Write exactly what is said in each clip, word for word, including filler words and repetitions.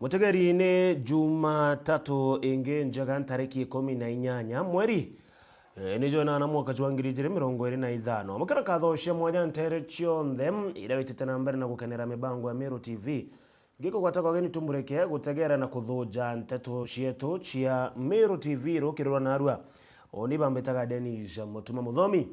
Mutegeri, ni Jumatatu ingi njega, ntariki ikumi na inyanya mweri, eh, ni jwa inana mwaka jwa ngiri ijiri mirongo iri na ithano. Amukira nkatho cia mwanya ntere cionthe iria witite na mbere na gukenera mibango ya Meru T V. Ngikugwata kwa ugeni tumurike gutegera na kuthuja nteto cietu cia Meru T V rukiri rwa narua. Uni bambitaga Dennis Mutuma Muthomi.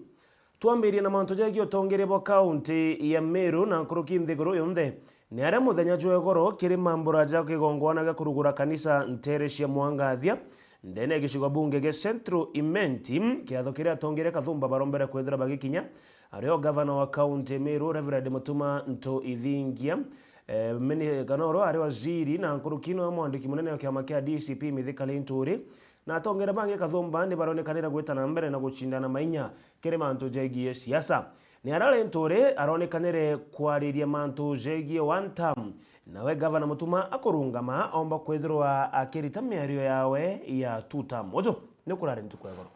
Twambirie na mantu jegie utongeria bwa kaunti ya Meru na nkuruki nthiguru yonthe. Ni aria muthenya jwa igoro kiri mambura ja kigongwana gia kurugura kanisa ntere cia Mwangathia, ndene ya gicigo bunge gia Central Imenti, kiatho kiria atongeria Kathumba barombere kwithira bagikinya, ario gavana wa kaunti ya Meru, Reverend Mutuma Nto Ithingia, eh, mini-, kana oro ari waziri na nkuruki no mwandiki munene wa kiama kia D C P Mithika Linturi, na atongeria bangi Kathumba ni baronekanire gwita na mbere na gucindana mainya kiri mantu jegie siasa. Ni aria Linturi aronekanire kwariria mantu jegie one term, nawe gavana Mutuma akurungama omba kwithirwa akirita miario yawe ya two term. Uju ni kurari ntuku ya igoro.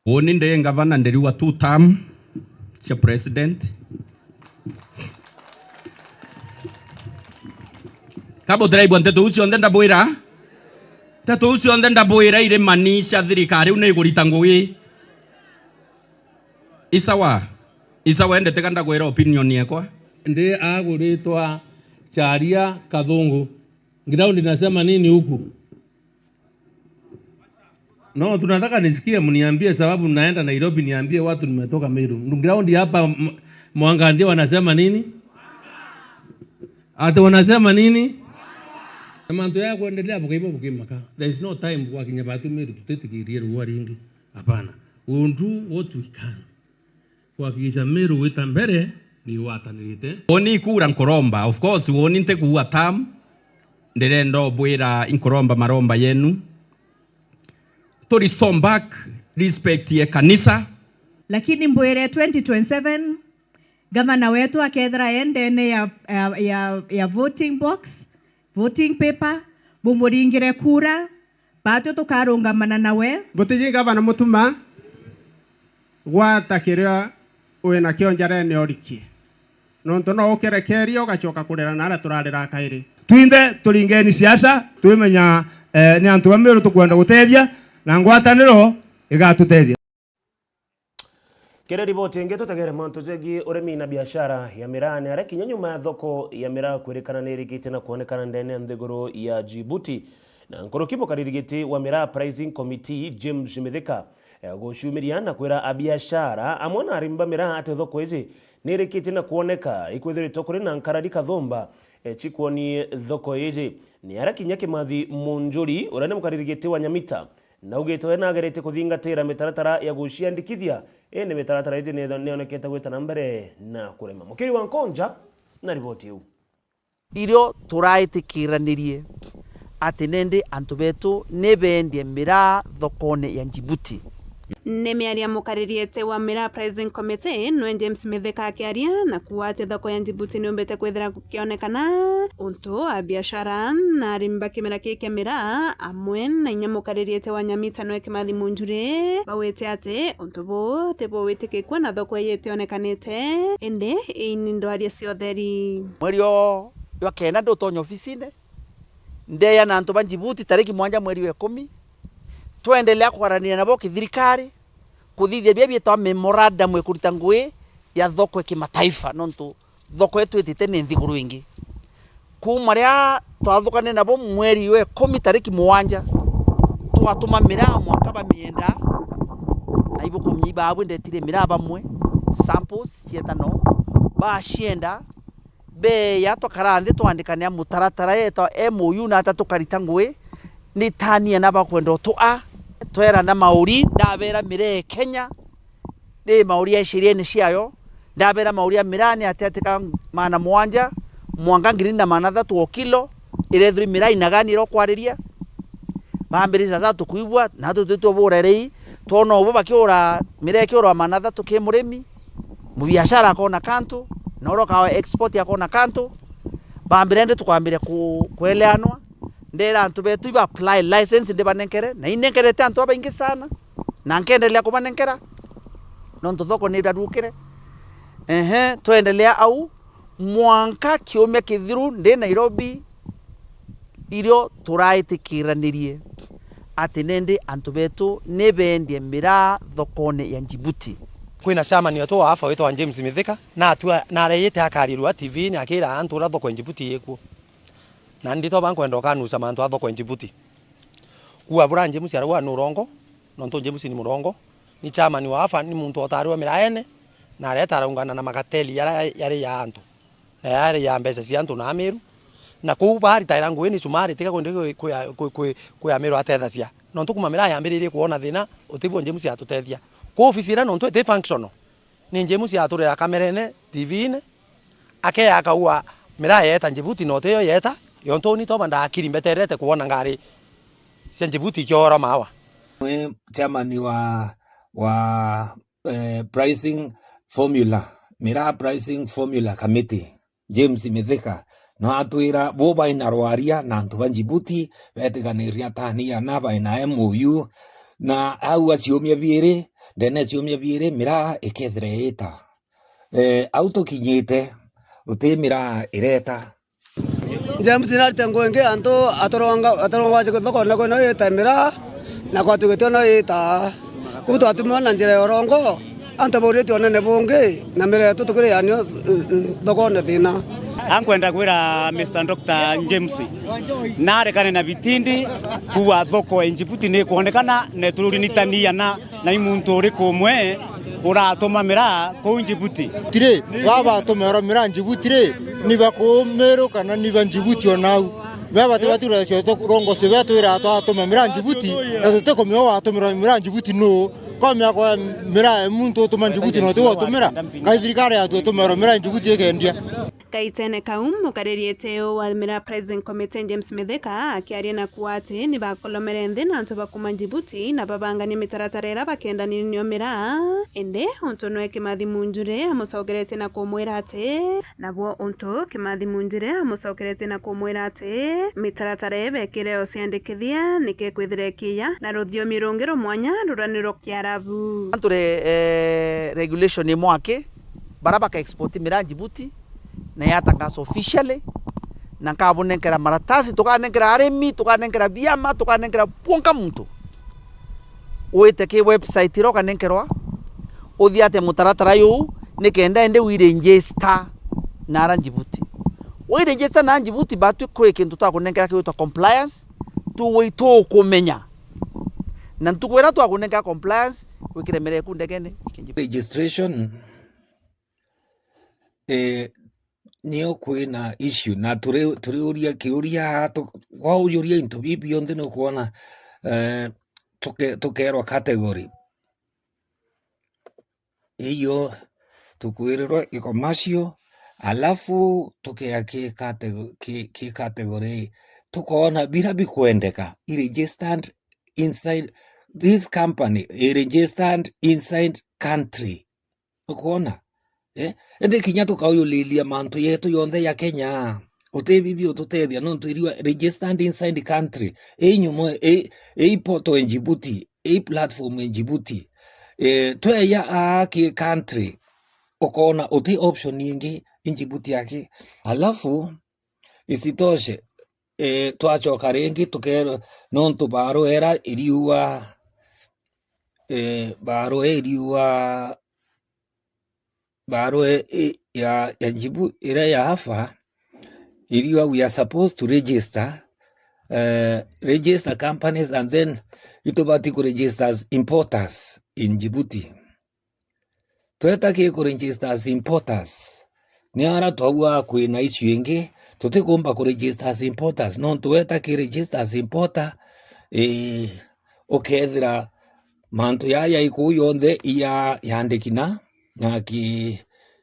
Uni ndi ngavana ndiriwa two term cia president. Kabutiraigua nteto iu cionthe ndabwira? Nteto iu cionthe ndabwira iri mani cia thirikari, iu ni igurita ngugi. Isawa. Isawa, ende tiga ndagwira opinion yekwa. Ndi aguritwa Charia Kathungu. Ground inasema nini huku? No, tunataka nisikie, mniambie sababu naenda Nairobi, niambie watu nimetoka Meru. Ground hapa m-, Mwangandia wanasema nini? Ati wanasema nini? Na mantu ya kuendelea buka ibo bukimaka. There is no time gwakinya batu Meru tutitikirie rua ringi. Hapana. We'll do what we can. Kuhakikisha Meru wita mbere ni igwatanirite. Woni kura nkuromba, of course, woni ntikuua term, ndirenda ubwira inkuromba maromba yenu. To restore back respect ye kanisa. Lakini mbwire twenty twenty-seven, gavana wetu akethira e ndene ya, ya, ya, ya voting box, voting paper, bumuringire kura, batu tukarungamana nawe. Mbutiji gavana Mutuma, gwata kiria wina kio njarene orikie. Nontu no ukirekeria ugacoka kurira na aria turarira kairi. Twinthe turingeni siasa, twimenya, eh, ni antu ba Meru tukwenda gutethia, na ngwataniro igatutethia. Kiri riboti ingi, tutegere mantu jegie urimi na biashara ya miraa, ni aria kinya nyuma ya thoko ya miraa kwirikana ni irikitie na kwonekana ndene ya nthiguru ya Djibouti. Na nkuruki mukariri giti wa miraa pricing committee, James Mithika, eh, guciumiria na kwira abiashara amwe na arimi ba miraa ati thoko iji ni irikitie na kwoneka ikwithiritwe kuri na nkarari kathumba, eh, cikwoni thoko iji. Ni aria kinya Kimathi Munjuri, uria ni mukariri giti wa Nyamita, naugite we nageretie kuthingatira mitaratara ya guciandikithia, indi mitaratara iji ni, nionekete gwita na mbere na kurema. Mukiri wa Nkonja na riboti iu. Irio turaitikiranirie ati nindi antu betu ni bendie miraa thokone ya Djibouti. Ni miario ya mukaririete wa miraa pricing committee, nwe James Mithika akiaria na kuuga ati thoko ya Djibouti ni yumbite kwithira gukionekana untu a biashara na arimi ba kimera kii kia miraa, amwe na inya mukaririete wa Nyamita nwe Kimathi Munjuri, bawite ati untu buu ti bugwitikikua na thoko iji itionekanite, indi ii ni ndwaria cia utheri. Mweri o jwa kenda ndutonya ofisine, ndeya na antu ba Djibouti tariki mwanja mweri wa ikumi, twendelea kwaraniria nabo kithirikari, kuthithia biria biitagwa memorandum ya kurita ngugi ya thoko ya kimataifa, nontu thoko yetu itite ni nthiguru ingi. Kuuma riria twathukanire nabo mweri wa ikumi tariki mugwanja, twatuma miraa mwanka bamienda, na ibukumenya ibabwi ndetire miraa bamwe, samples cietano, bacienda, beya twakara nthi twandikanira mutaratara yetwa M O U na ata tukarita ngugi, ni tania na bakwenda utua, twerana mauri, ndabera miraa Kenya, ni mauri ya iciriene ciayo, ndabera mauri ya miraa ni ati ati ka magana mugwanja, mwanka ngiri na magana athatu o kilo, irethirwe miraa inagani iria ukwariria. Bambiriria sasa tukwigua, na tutitwe burerei, twona ubu bakiura, miraa ikiurwa magana athatu ki murimi, mubiashara akona kantu, na uria ukawa export akona kantu. Bambira indi tukwambiria ku-, kweleanwa, ndera antu betu iba apply license ndibanenkere, na inenkerete antu babaingi sana, na nkendelea kubanenkera, nontu thoko ni irarukire. Ehe, twendelea au, mwanka kiumia kithiru ndi Nairobi, Irio turaitikiranirie ati nindi antu betu ni bendie miraa thokone ya Djibouti. Kwina chairman wetu wa AFA witwa James Mithika, na atua, na areyite akarirua T V-ini akira antu uria thoko ya Djibouti ikuo. Na nditoba nkwenda ukanusa mantu a thoko ya Djibouti. Kuabura James arauga ni urongo, nontu James ni murongo, ni chairman wa AFA, ni muntu otarwa miraene, na areta araungana na makateli yara yari ya antu, na yari ya mbeca cia antu na Ameru. Na kuu baritaira ngugi ni cuma aritiga kwende kwi, kwi, kwi, kwi, kwi Ameru atethacia. Nontu kuma miraa yambiririe kwona thina, utibwo James atutethia. Kwa ofisi iria nontu iti functional. Ni James aturira kamerene, T V-ini, akeya akaua miraa yeeta Djibouti, na utiyo yeeta, yontu uni toba ndakiri mbeterete kwona ngari cia Djibouti ikiora mawa. Mwe chairman wa, wa, eh, pricing formula, miraa pricing formula committee, James Mithika, no atwira bo baina rwaria na antu ba Djibouti, betiganiria tani ana baina M O U, na au aciumia biiri, ndene ciumia biiri, miraa ikethira iita. Eh, au tukinyite, uti miraa ireta. James narite ngugi ingi, antu atoronga, atoronga wache thokone kwina ita miraa, na kwatugitua no ita. Kuu twatumirwa na njira ya urongo, antu bauritue unene bungi, na miraa yetu tukirianio, mm, mm, thokone thina. Ankwenda kwira Mister Doctor James, narekane na bitindi, kuwa thoko ya Djibouti ni kwonekana, na tururi ni tani ana. Na i muntu uriku umwe uratuma miraa kuu Djibouti? Tiri, baba batumira miraa Djibouti ri, ni ba kuu Meru kana ni ba Djibouti o nau? Baba tibati uracio turongocio bia twira twatuma miraa Djibouti, na tutikumenya watumira miraa Djibouti nuu? Komea kwa miraa ya muntu utuma Djibouti na uti watumira? Kai thirikari yatu itumira miraa Djibouti ikendia? Gaitene kau, mukariri eteu wa Miraa Pricing Committee James Mithika akiaria na kuuga ati ni bakolomere nthi na antu ba kuuma Djibouti na babangania mitaratara iria bakendanirua nio miraa. Indi untu nwe Kimathi Munjuri amucokeretie na kumwira ati, nabo untu Kimathi Munjuri amucokeretie na kumwira ati mitaratara ii bekire o ciandikithia nike kwithira ikiya na ruthiomi rungi rumwanya ruria ni rwa Kiarabu. Antu re-, eh, regulation imwe aki, bara baka export miraa Djibouti, na yatangaza officially, na nkabunenkera maratasi, tukanenkera arimi, tukanenkera biama, tukanenkera bwonka muntu. Wite ki website iria ukanenkerwa, uthii ate mutaratara yuu, nikenda indi wiregister na ara Djibouti. Wiregister na Djibouti, batwi kwi kintu twakunenkera kigwitwa compliance, tuwi tukumenya. Na ntuku iria twakunenkera compliance, wikire miraa eku ndegene, ikinji- Registration, eh, nio kwina issue, na turi-, turiuria kiuria, tu-, kwaujuria into bibi bionthe ni ukwona, eh, tuke-, tukerwa category. Iyo tukwirirwa i commercial, alafu tukea ki catego-, ki, ki category, tukoona bira bikwendeka, i registered inside this company, i registered inside country. Ukwona? Eh? Indi kinya tukauyulilia mantu yetu yonthe ya Kenya, uti bibi ututethia, nontu iriwa registered inside country, i nyumo, i, i portal in Djibouti, i platform in Djibouti. Eh, tweya aa ki country, ukoona uti option ingi i Djibouti aki. Alafu, isitoshe, eh, twacoka ringi tukeerwa, nontu barua ira iriuga, eh, barua iriuga, barua i-, ya, ya Djibu-, iria ya AFA, iriuga we are supposed to register, eh, register companies and then itubati ku register as importers in Djibouti. Tweta ki ku register as importers, ni ara twauga kwina issue ingi, tutikumba ku register as importers, nontu weta ki register as importer, ii, ukethira mantu yaya ikuu yonthe iya yandiki na, na ki,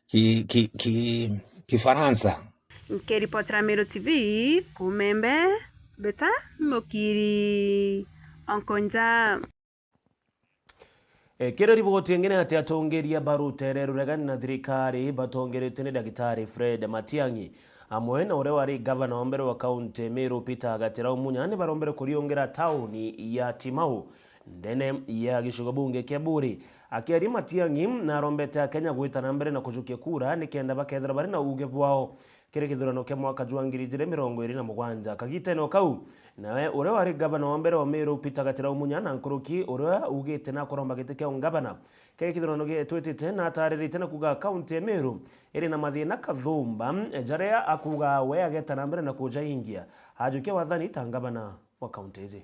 ki, ki, ki, Kifaransa. Nkiripotera Meru T V, Kumembe, Beta Mukiri, Onkonja. E, kiri riboti ingi ni ati atongeria ba rutere ruregani na thirikari batongeretwe ni Dagitari Fred Matiang'i, amwe na uria wari gavana wa mbere wa kaunti Meru Peter Gatirau Munya, ni barombere kuriungira tauni ya Timau, ndene ya gicigo bunge kia Buuri. Akiaria, Matiang'i narombete Akenya gwita na mbere na kujukia kura nikenda bakethira bari na uuge bwao kiri kithurano kia mwaka jwa ngiri ijiri mirongo iri na mugwanja. Kagitene o kau, nawe uria wari ngavana wa mbere wa Meru, Peter Gatira Umunya, na nkuruki uria ugite na kuromba giti kia ungavana kiri kithurano gitwitite, na ataririte na kuuga kaunti ya Meru iri na mathina kathumba, jaria akuuga we ageta na mbere na kujaingia ajukia wathani ta ngavana wa kaunti iji.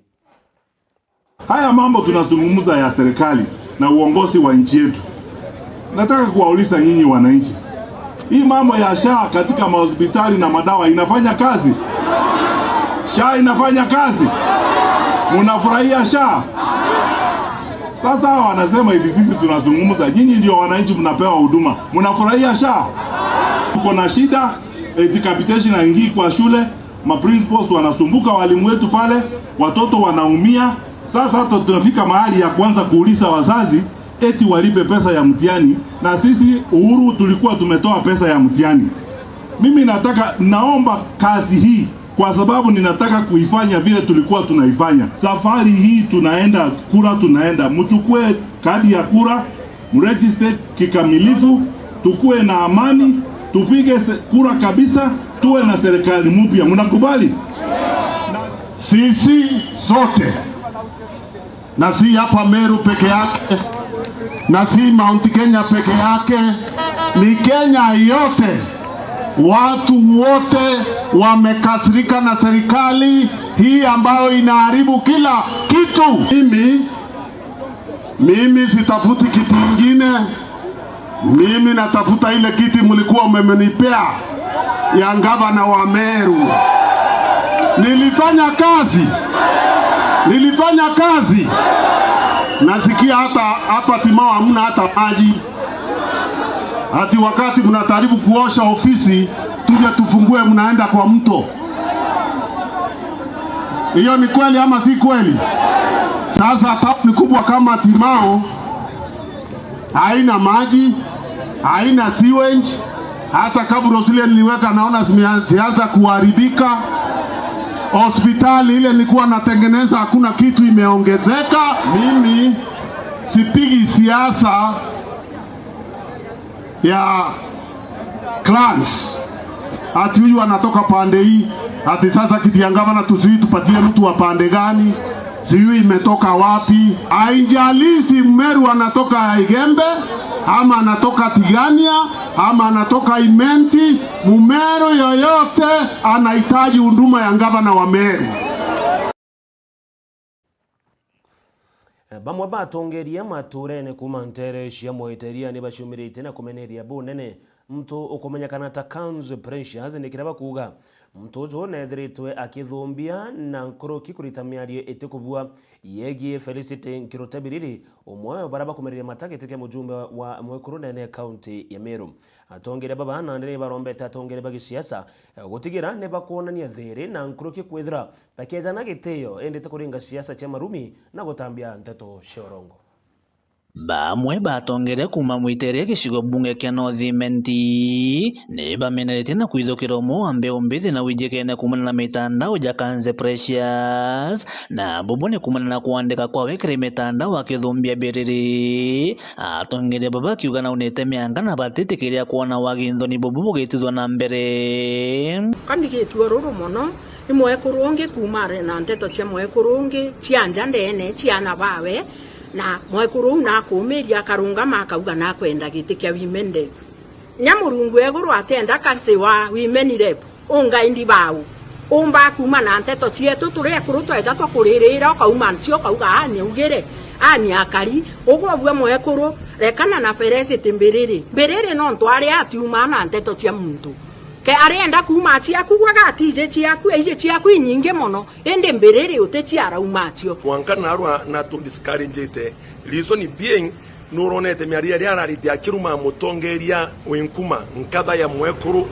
Haya mambo tunazungumza ya serikali na uongozi wa nchi yetu. Nataka kuwauliza nyinyi wananchi, hii mambo ya SHA katika mahospitali na madawa inafanya kazi? SHA inafanya kazi? Munafurahia SHA? Sasa hawa wanasema eti sisi tunazungumza, nyinyi ndio wananchi mnapewa huduma. Munafurahia SHA? Tuko na shida, eti capitation haingii kwa shule, ma principals wanasumbuka, walimu wetu pale, watoto wanaumia. Sasa hata tunafika mahali ya kuanza kuuliza wazazi eti walipe pesa ya mtihani, na sisi Uhuru tulikuwa tumetoa pesa ya mtihani. Mimi nataka, naomba kazi hii, kwa sababu ninataka kuifanya vile tulikuwa tunaifanya. Safari hii tunaenda kura, tunaenda, mchukue kadi ya kura, mregister kikamilifu, tukue na amani, tupige se-, kura kabisa, tuwe na serikali mpya. Mnakubali? Sisi sote, na si hapa Meru peke yake, na si Mount Kenya peke yake, ni Kenya yote. Watu wote wamekasirika na serikali hii ambayo inaharibu kila kitu. Mimi Mimi sitafuti kiti ingine. Mimi natafuta ile kiti mlikuwa mmenipea ya gavana wa Meru. Nilifanya kazi. Nilifanya kazi. Nasikia hata hapa Timao hamna hata maji. Ati wakati mnajaribu kuosha ofisi, tuje tufungue, mnaenda kwa mto. Hiyo ni kweli ama si kweli? Sasa town kubwa kama Timao haina maji, haina sewage, hata kabro zile niliweka naona zimea-, zimeanza kuharibika. Hospitali ile nilikuwa natengeneza hakuna kitu imeongezeka. Mimi sipigi siasa ya clans. Ati huyu anatoka pande hii, ati sasa kiti ya gavana tusijui tupatie mtu wa pande gani, sijui imetoka wapi. Haijalishi Mmeru anatoka Igembe, ama anatoka Tigania, ama anatoka Imenti, Mmeru yoyote anahitaji huduma ya gavana wa Meru. Bamwe ba atongeria maturene kuuma nteere cia Mwiteria ni baciumiritie na kumeneria bunene muntu ukumenyekana ta Kanzu Precious, ni kiria bakuuga muntu uju neethiritwe akithumbia na nkuruki kurita miario itikubua yegie Felicity Nkiruta Biriri, umwe wa baria bakumereria mata giti kia mujumbe wa Mwekuru ndene ya kaunti ya Meru. Atongeria baba nandi ni barombete atongeria ba gisiasa gutigira ni bakwonania thiiri na nkuruki kwithira bakiejana gitio, indi ti kuringa siasa cia marumi na gutambia nteto cia urongo. Bamwe ba atongeria kuuma Mwiteria gicigo bunge kia North Imenti ni bameneretie na kwithukira umwe wa mbeu mbithi na wijikene kuumana na mitandao ja Kanze Precious, na bubu ni kuumana na kwandika kwawe kiri mitandao akithumbia Biriri. Atongeria baba bakiuga naunite mianga na batitikiria kwona wagi nthoni bubu bugitithwa na mbere. Ka mbigitue ruru mono, ni mwekuru ungi kuuma ari na nteto cia mwekuru ungi cia nja ndene, cia ana bawe, na mwekuru uu nakuumiria akarungama akauga nakwenda giti kia women rep. Nya Murungu e iguru atienda kasi wa women rep, ungaindi bau? Umba kuuma na nteto cietu turi ekuru tweja twakuririra ukauma ncio ukauga, "Ani augire, ani akari." Ugwe ubue mwekuru, rekana na Felicity Mbiriri. Mbiriri nontu ari atiumaa na nteto cia muntu. Ke arienda kuuma ciaku gwe gatiji ciaku, iji ciaku inyingi mono, indi Mbiriri uti cia arauma cio. Mwanka narua na tu discouraged, reason being, nuronete miario iria araritie akiruma mutongeria wi nkuma nkatha ya mwekuru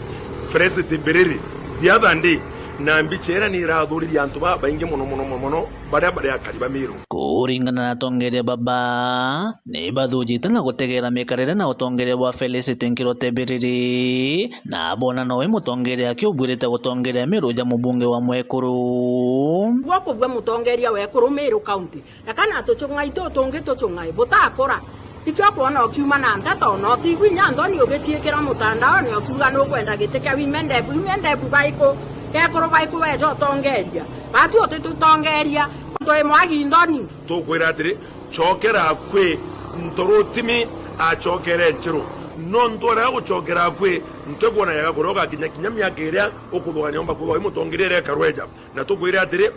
Felicity Mbiriri the other day, na mbicha iria ni irathuririe antu babaingi mono mono mono mono baria bari akari ba Miru. Kuringana na atongeria baba, ni bathujite na gutegera mikarire na utongeria bwa Felicity Nkiruta Biriri, na bona nowe mutongeria akiubuirite gutongeria Miru ja mubunge wa mwekuru. Gwo kubua mutongeria wa ekuru Miru County, na kana tucung'ai tutungi tucung'ai butakura. Ikio kwona ukiuma na nteto, na utigwi inya nthoni ugiciikira mutandaone ukiuga nukwenda giti kia women rep. Women rep baiku? Kekuru baiku weja utongeria? Batu utitutongeria, twi mwagi nthoni. Tukwira atiri, cokera akwi, ntorutimi acokere nchiru. Nontu arega gucokera akwi, ntikwona yega kuria ugakinya kinya miaka iria ukuthugania umba kwithwa wi mutongeria iria ikarweja. Na tukwire atiri,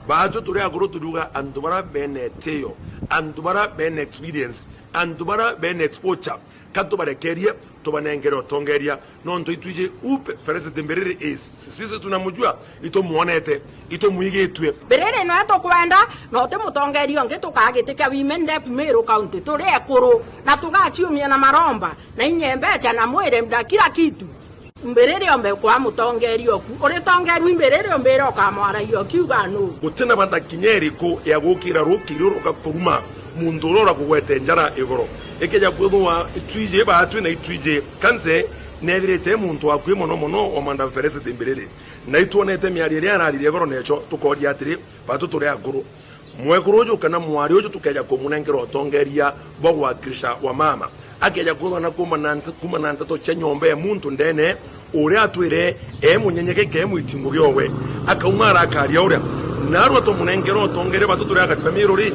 batu turi akuru turiuga antu bara bene itio, antu bara bene experience, antu bara bene exposure, ka tubarekerie, tubanengere utongeria, nontu itwiji who Felicity Mbiriri is. Sisi tunamujua, itumwonete, itumwigitue. Mbiriri nwe tukwenda, na uti mutongeria ungi tukaa giti kia women rep Meru County. Turi ekuru, na tugaciumia na maromba, na inya mbeca, na mwiri, na kila kitu. Mbiriri ombe kwa mutongeria oku. Uritongerua i Mbiriri umbire ukamwaragia ukiuga nu? Gutina bata kinya iriku ya gukira ruki ruru rugakuruma muntu uria urakugwete njara igoro. Ikeja kwithwa itwiji batwi na itwiji, kanse nethirite muntu akui mono mono wa Madam Felicity Mbiriri. Na itwonete miario iria araririe igoro necho, tukoria atiri, batu turi akuru. Mwekuru uju kana mwari uju tukeja kumunenkera utongeria bwa gwakirisha wa mama, akeja kwithwa na kuma na nte-, kuma na nteto cia nyomba ya muntu ndene, uria atwire e munyenyeke ke mwitingo giowe, akauma arakaria uria, narua tumunenkera utongeria batu turi akati ba Miru ri,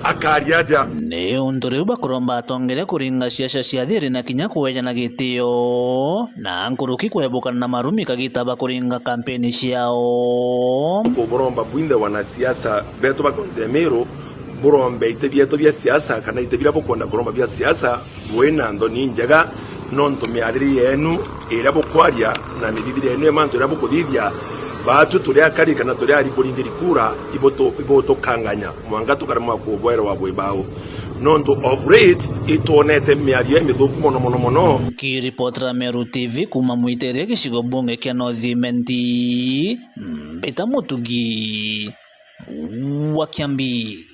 akaria aja. Ni untu riu bakuromba atongeria kuringa ciaca cia thiri na kinya kwejana gitio, na nkuruki kwebukana na marumi kagita ba kuringa kampeni ciao. Kuburomba bwinthe wanasiasa betu ba kaunti ya Meru, burombe ite bietu bia siasa kana ite biria bukwenda kuromba bia siasa bwi na nthoni injega, nontu miariri yenu iria bukwaria na mithithire yenu ya mantu iria bukuthithia, batu turi akari kana turi ari buringiri kura ibutu-, ibutukanganya mwanka tukaremwa kubwerwa bwi bau. Nontu of late itwonete miario imithuku mono mono mono. Nkiripotera Meru T V kuma Mwiteria gicigo bunge kia North Imenti, Mbita Mutugi wa Kiambi.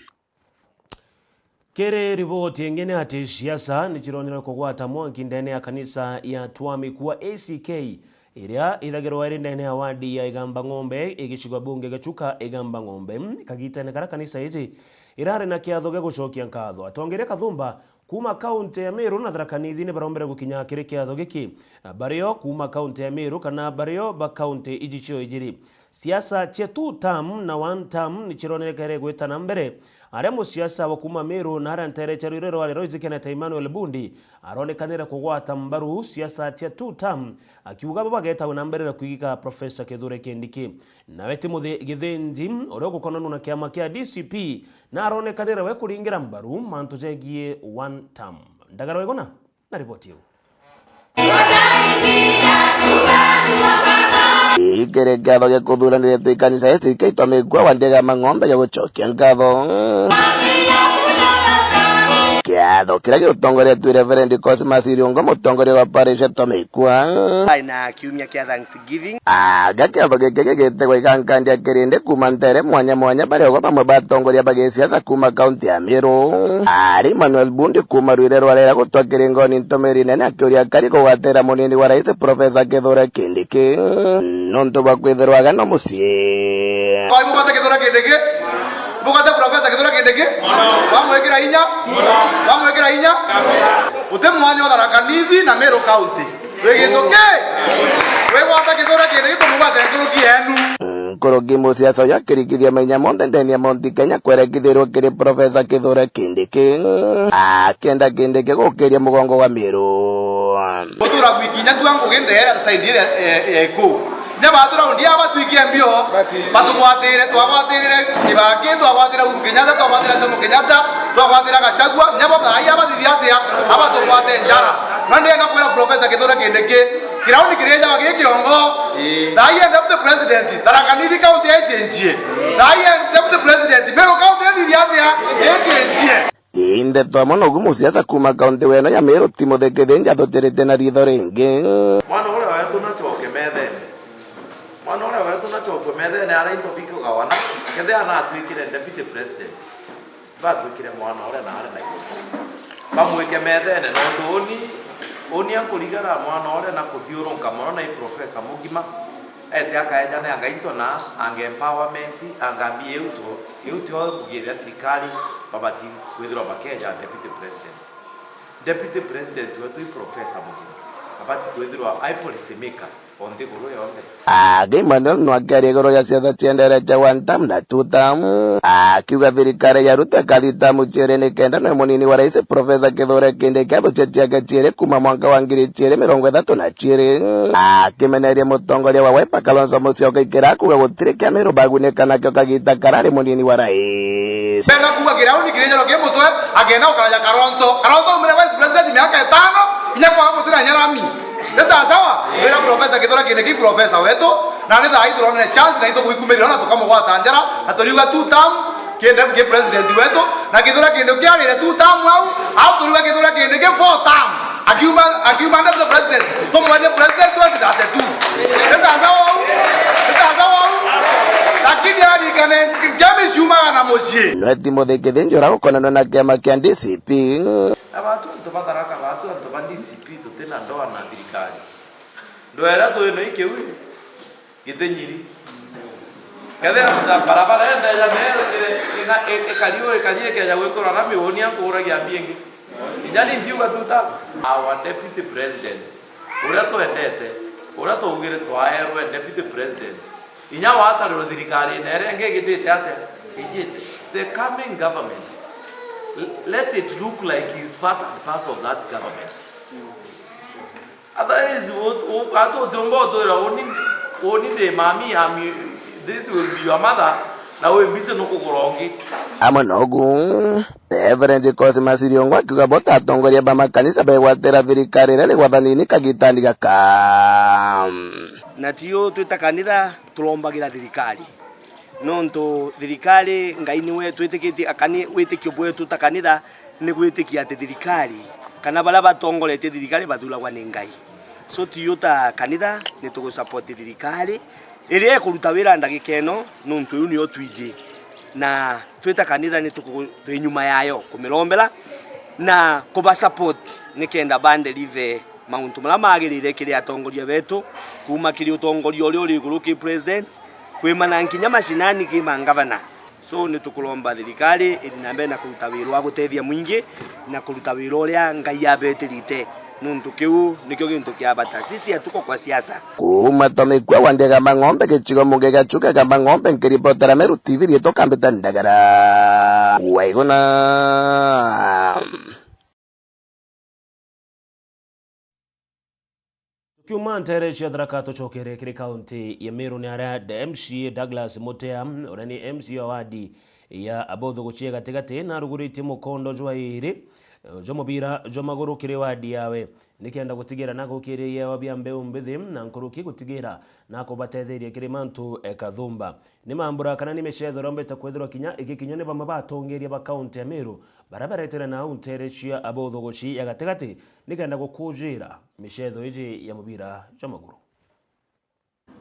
Kiri riboti ingi ni ati siasa ni cironire kugwata mwanki ndene ya kanisa ya Twamikua A C K, iria ithagirwa iri ndene ya wadi ya Igamba Ng'ombe, igicigwa bunge gia Chuka Igamba Ng'ombe, kagitene karia kanisa iji irari na kiatho gia gucokia nkatho. Atongeria Kathumba kuma kaunti ya Meru na Tharaka Nithi ni barombere gukinya kiri kiatho giki, bario kuma kaunti ya Meru kana bario ba kaunti iji cio ijiri. Siasa cia two term na one term ni cironekere gwita na mbere, aria musiasa wa kuma Meru na aria ntere cia Rwirero wa Rero Ezekiel Emmanuel Bundi aronekanire kugwata mbaru siasa cia two term, akiuga bo bagetagwe na mbere na kwigika Professor Kithure Kindiki. Nawe Timothy Githinji, uria ugukonanwa na kiama kia D C P, na aronekanire we kuringira mbaru mantu jegie one term. Ndagara Wegona na riboti iu. Ikiri kiatho gia kuthuranire twi kanisa A C K Twamikua wadi ya Igamba Ng'ombe gia gucokia nkatho. Kiatho kiria giutongoretue Reverend Cosmas Irungu, mutongoria wa parish ya Twamikua. Ai na kiumia kia Thanksgiving. Aga kiatho giki gigitegwa igankandi ya kirindi kuma ntere mwanya mwanya, baria ugwa bamwe ba atongoria ba gisiasa kuma kaunti ya Meru, ari Emmanuel Bundi kuma Rwirero wa Rera gutwa kiringoni ntumiri nene akiuria akari kugwatira munini wa rais Professor Kithure Kindiki nontu bwa kwithirwa agana mucii. Oi, bugwate Kithure Kindiki? Bugwate Professor Kithure Kindiki? Bamwikira inya? Bamwikira inya? Uti mwanya wa Tharaka Nithi na Meru Counti. Wi gintu ki? Wigwata Kithure Kindiki, tumugwate nkuruki yenu. Nkuruki musiasa uyu akirikithia mainya monthe ndene ya Mount Kenya kwerekithirwe kiri Professor Kithure Kindiki, akienda Kindiki gukiria mugongo wa Meru. Gutura gwikinya tua ngugi ndeere side ire, e, e, ku. Nya batu raundi aba twikie mbio, batugwatire, twagwatire Kibaki, twagwatire Uhuru Kenyatta, twagwatire Jomo Kenyatta, twagwatire Gachagua, nya bo thaai abathithia atia, abatugwate njara. No ndenda kwira Professor Kithure Kindiki, kirauni kirijawa gi kiongo. Ii. Thaai e Deputy President, Tharaka Nithi County ichenjie. Thaai e Deputy President, Meru County ithithia atia, ichenjie. Ii, ndeto amwe nogu musiasa kuma kaunti weno ya Meru Timothy Kithinji athuchirite na ritho ringi. Mwana uria wetu nachoke methene. Mwana uria wetu nachoke methene aria into bikugawana. Kethira anatwikire deputy president, batwikire mwana uria na ari na ithe. Bamwike methene nontu uni, uni ankurigara mwana uria na kuthiurunka mono na i professor mugima. Ete akaejanea Ngai into na anga empowerment, anga mbi iu tu, iu tio ngugi iria thirikari babati kwithirwa bakeja deputy president. Deputy President wetu i Professor Mutuma, abati kwithirwa ai policy maker o nthiguru yonthe. Aki Emmanuel no akiaria iguru ria siasa cia ndere cia one term na two term, akiuga thirikari ya Ruto ikathi term ciiri nikenda nwe munini wa rais Professor Kithure Kindiki athukie ciake ciiri kuuma mwanka wa ngiri ciiri mirongo ithatu na ciiri, akimeneria mutongoria wa Wiper Kalonzo Musyoka ikira kuuga gutiri kia Meru bagunika nakio kagita karari munini wa rais. Benda kuuga kirauni kiri njoro ki mutwe, akenda gukaraja Kalonzo. Kalonzo aumire vice president miaka itano, inya kwaga gutira nyarami. Ni sawa sawa? Wira Professor Kithure Kindiki, Professor wetu, na ni thaa ii turonere chance na itugwikumirira na tukamugwata njara, na turiuga two term, Kindiki ki president wetu, na Kithure Kindiki kiarire two term au, au turiuga Kithure Kindiki four term. Akiuma, akiuma ndeto president, tumwethie president twenty thirty-two. Ni sawa sawa au? Ni sawa sawa au? Lakini arikane ngemi ciumaga na mucii. Nwe Timothy Kithinji ura gukonanwa na kiama kia D C P. Na batu antu ba Tharaka, batu antu ba D C P tutina ndoa na thirikari. Ndoa iria twina ikiu gitinyiri. Kethira barabara endeja ne ikari u ikari ikeja gwikirwa rami, uuni ankuuragia mbia ingi. Kinya ni ntiuga tuta our deputy president uria twendete, uria twaugire twaerwe deputy president, inya watarirwe thirikari na iria ingi igitite atia, ijite. The coming government, l- let it look like he is part and parcel of that government. Otherwise, u- u- atu utiumba utwira uni, uni ndi mami, ami, this will be your mother, na wi busy nukugura ungi. Amwe nogu, Reverend Cosmas Iriongo akiuga bo ta atongoria ba makanisa begwatira thirikari iria ri wathanini kagitani gaka. Na tio twita kanitha turombagira thirikari. Nontu thirikari, Ngai niwe twitikitie, akani witikio bwetu ta kanitha ni gwitikia ati thirikari kana baria batongoretie thirikari bathuragwa ni Ngai. So, tio ta kanitha ni tugusupport thirikari iria ikuruta wira ndagika ino, nontu iu nio twiji, na twita kanitha ni tuku- twi nyuma yayo kumirombera na kubasupport nikenda bandelive mauntu maria magirire kiri atongoria betu, kuuma kiri utongoria uria uri iguru ki president, kwimana nkinya mashinani ki mangavana. So, ni tukuromba thirikari ithi na mbere na kuruta wira wa gutethia mwingi na kuruta wira uria Ngai abetirite, nontu kiu nikio gintu kia bata. Sisi hatuko kwa siasa. Kuuma Tomikua wa Ndegamba Ng'ombe, gicigo muge gia Chuka Gamba Ng'ombe, nkiripotera Meru T V, riitwa Kambita Ndagara. Waiguna. Tukiuma nteere cia Tharaka, tucokere kiri kaunti ya Meru, ni aria M C A Douglas Mutea, uria ni M C A wa wadi ya Abothuguchie Gatigati, naruguritie mukondo jwa iiri jwa mubira jwa maguru kiri wadi yawe, nikenda gutigira nagukiria iewa bia mbeu mbithi na nkuruki gutigira nakubatetheria kiri mantu e kathumba. Ni mambura kana ni micetho irombete kwithirwa kinya igikinywa ni bamwe ba atongeria ba kaunti ya Meru, baria baretere nau nteere cia Abothuguchie ya Gatigati, nikenda gukujira micetho iji ya mubira jwa maguru.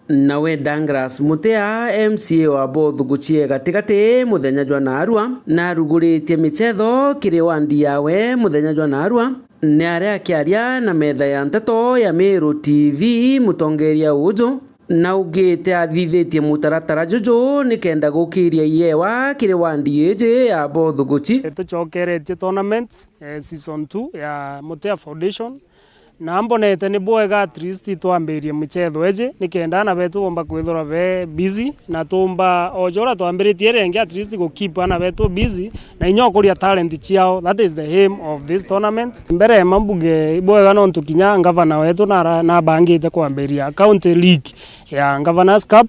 Nawe Douglas Mutea, M C A wa Abothuguchie Gatigati, muthenya jwa naarua, naruguritie micetho kiri wandi yawe muthenya jwa naarua. Ni aria akiaria na metha ya nteto ya Meru T V, mutongeria uju naugite athithitie mutaratara juju nikenda gukiria iewa kiri wandi iji ya Abothuguchie. Tucokeretie tournament, eh, season two ya Mutea Foundation, na mbonete ni bwega at least twambirie micetho iji nikenda ana betu bomba kwithirwa be busy, na tumba o jora twambiritie iri ingi at least gu keep ana betu busy na inya ukuria talent ciao. That is the aim of this tournament. Mbere ya mambuge ibwega nontu kinya ngavana wetu nara- nabangite kwambiria county league ya Governors Cup,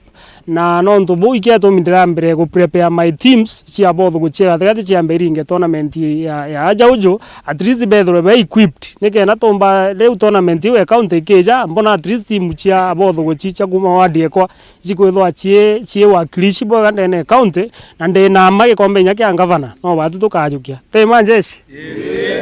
na nontu buu iketumi ndirambire gu prepare my teams cia Abothuguchie Gatigati ciambe iringe tournament ya, ya aja uju, at least bethirwe be equipped nikenda tumba riu tournament iu ya county ikija, mbona at least team cia Abothuguchie cia kuma ward ekwa cikwithwa cii, cii wakilishi bwega ndene ya county, na ndina mma gikombe inya kia ngavana, no batu tukajukia. Ti ma njeshi?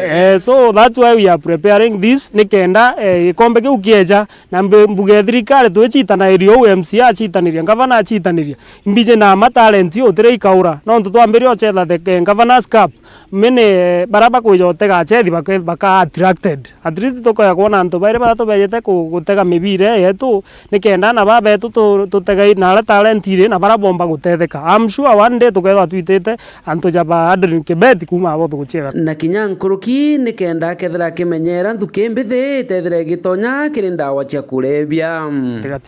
Eh, so that's why we are preparing this, nikenda, eh, gikombe kiu kieja, na mbe- mbuge thirikari twicitanagiria uu, M C A acitaniria, ngavana acitaniria, imbiji na mma talent iu utire ikaura, nontu twambiria ucetha the, eh, Governors Cup, mini, eh, baria bakwija utega achethi bake- baka attracted. At least tukoya kwona antu bairi baria tubejete ku- gutega mibira yetu, nikenda ana baa betu tu- tutegai na aria talent iri na baria bomba gutetheka. I'm sure one day tukethirwa twitite antu ja ba Adrian Kibet kuma Abothuguchie Gatigati. Na kinya nkuruki nikenda akethira akimenyera nthuki mbithi itethire igitonya kiri ndawa cia kurebia.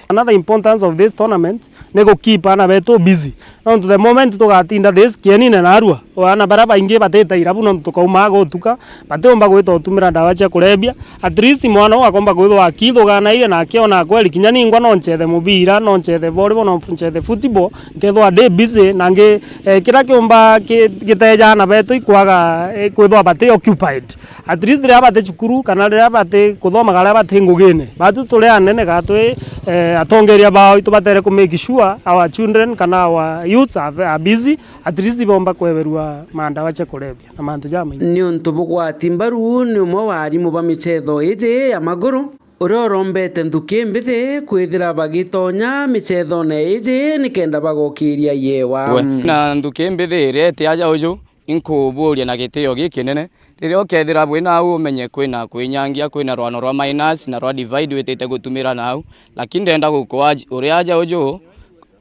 Another importance of this tournament ni gukeep ana betu busy. Nontu the moment tugatinda this kienine narua, ana baria baingi batite irabu nontu tukaumaga gutuka, batiumba gwita utumira ndawa cia kurebia. At least mwana uu akomba kwithwa akithuganaire na akiona kweli kinya ningwa no nchethe mubira, no nchethe volleyball, no nchethe football, nkethwa ndi busy na ngi, eh, kiria kiumba ki-, giteja ana betu ikwaga, eh, kwithwa bati occupied. At least riria bati cukuru kana riria bati kuthomaga, riria bati ngugine, batu turi anene kana twi, eh, atongeria bao, itu batere ku make sure our children kana our youths are, are busy, at least bomba kweberua mandawa cia kurebia na mantu jamaingi. Niuntu bugwati mbaru ni umwe wa arimu ba michetho iji ya maguru, uria urombete nthuki mbithi kwithira bagitonya michethone iji nikenda bagokiria yewa. We, na nthuki mbithi iria iti aja uju, inkubuuria na gitio gikinene, riria ukethira bwi nau umenye kwina kwinyangia, kwina rwano rwa minus na rwa divide witite gutumira nau, lakini ndenda gukwa uria aja uju,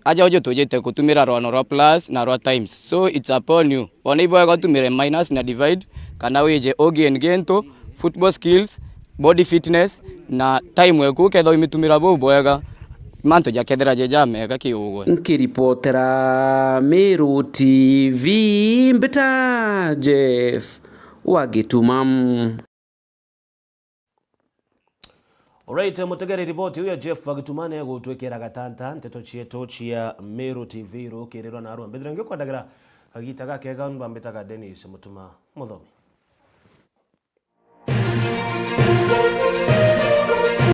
aja uju tujite gutumira rwano rwa plus na rwa times. So it's upon you. Bona ibwega utumire minus na divide, kana wije ugain gintu, football skills, body fitness, na time eku ukethira uimitumira buu bwega, mantu jakethira je jamega kiugwe. Nkiripotera Meru T V, mbita Jeff wa Gituma. Alright, mutegere riboti uyu ya Jeff wa Gituma ni egutwikira gatanta nteto cietu cia Meru T V rukirirwa na arua. Mbithire ngikwendagira kagita gakega, mbambitaga Dennis Mutuma Muthomi.